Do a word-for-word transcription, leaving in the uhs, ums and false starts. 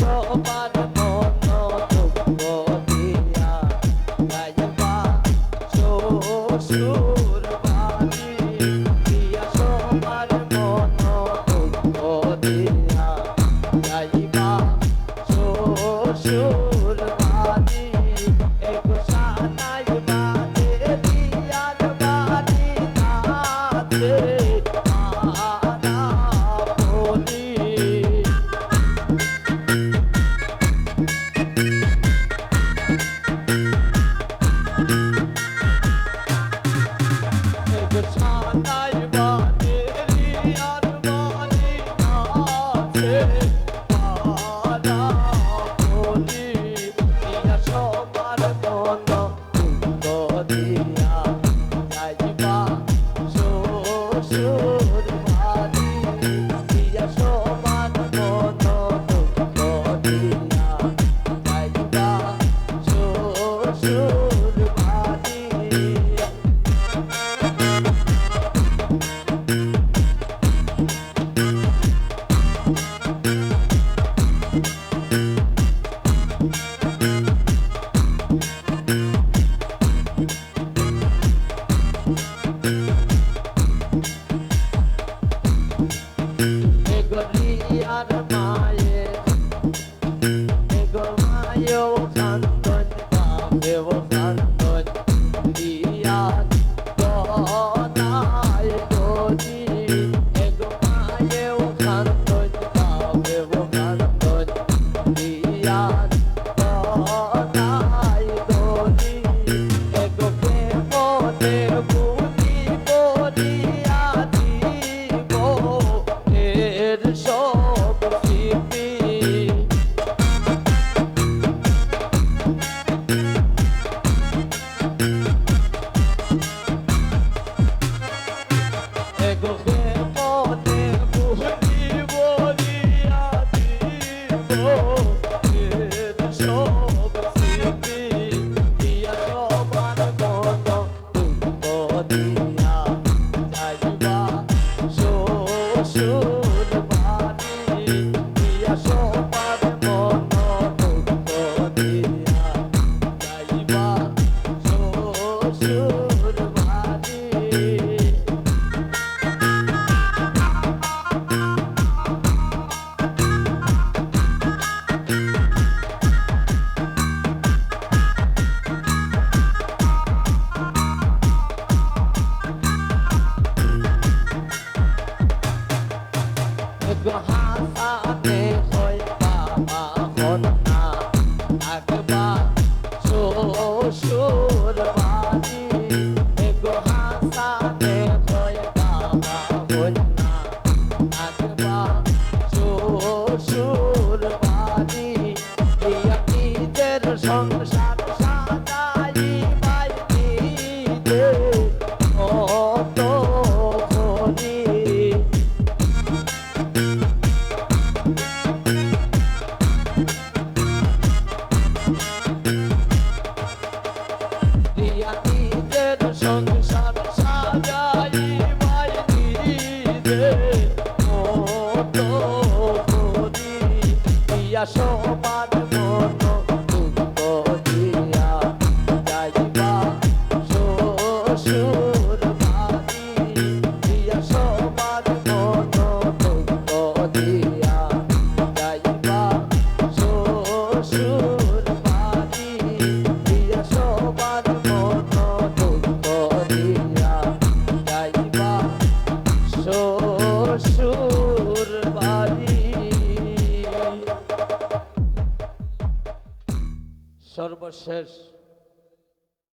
সবার মন দুঃখ দিয়া যাইবা শ্বশুর বাড়ি, দিয়া সবার মন দুঃখ দিয়া যাইবা শ্বশুর বাড়ি। এগো সানাই বাদে দিয়ার বাড়ি নাচে মারা বলি। এগো সানাই বাদে দিয়ার বাড়ি নাচে মারা বলি। দিয়া সবার মন দুঃখ দিয়া যাইবা শ্বশুর বাড়ি, দিয়া সবার মন দুঃখ দিয়া যাইবা শ্বশুর বাড়ি। এগো রিয়ার মায়ে, এগো মায়েও কান্দন, বাপেও কান্দন, রিয়ার গলায় দড়ি। এগো মায়েও কান্দন, বাপেও কান্দন, রিয়ার গলায় দড়ি। এগো কেমনে ভুলি বলিয়া দিব এর সব স্মৃতি। এগো কেমনে ভুলি বলিয়া দিব এর সব স্মৃতি। দিয়া সবার মন দুঃখ দিয়া যাইবা শ্বশুর বাড়ি। দিয়া সবার মন দুঃখ দিয়া যাইবা শ্বশুর বাড়ি। এগো হাসানে কয় বাবা হন না, থাকবা শ্বশুর বাড়ি। এগো হাসানে কয় বাবা হন না, থাকবা শ্বশুর বাড়ি। দিয়া নিজের সংসার সাজাইবায় নিজে মতো করি। দিয়া নিজের সংসার সাজাইবায় নিজে মতো করি। দিয়া সবার মন দুঃখ দিয়া যাইবা শ্বশুর বাড়ি। দিয়া সবার মন দুঃখ দিয়া যাইবা শ্বশুর বাড়ি। দিয়া সবার মন দুঃখ দিয়া যাইবা শ্বশুর বাড়ি। সর্বশেষ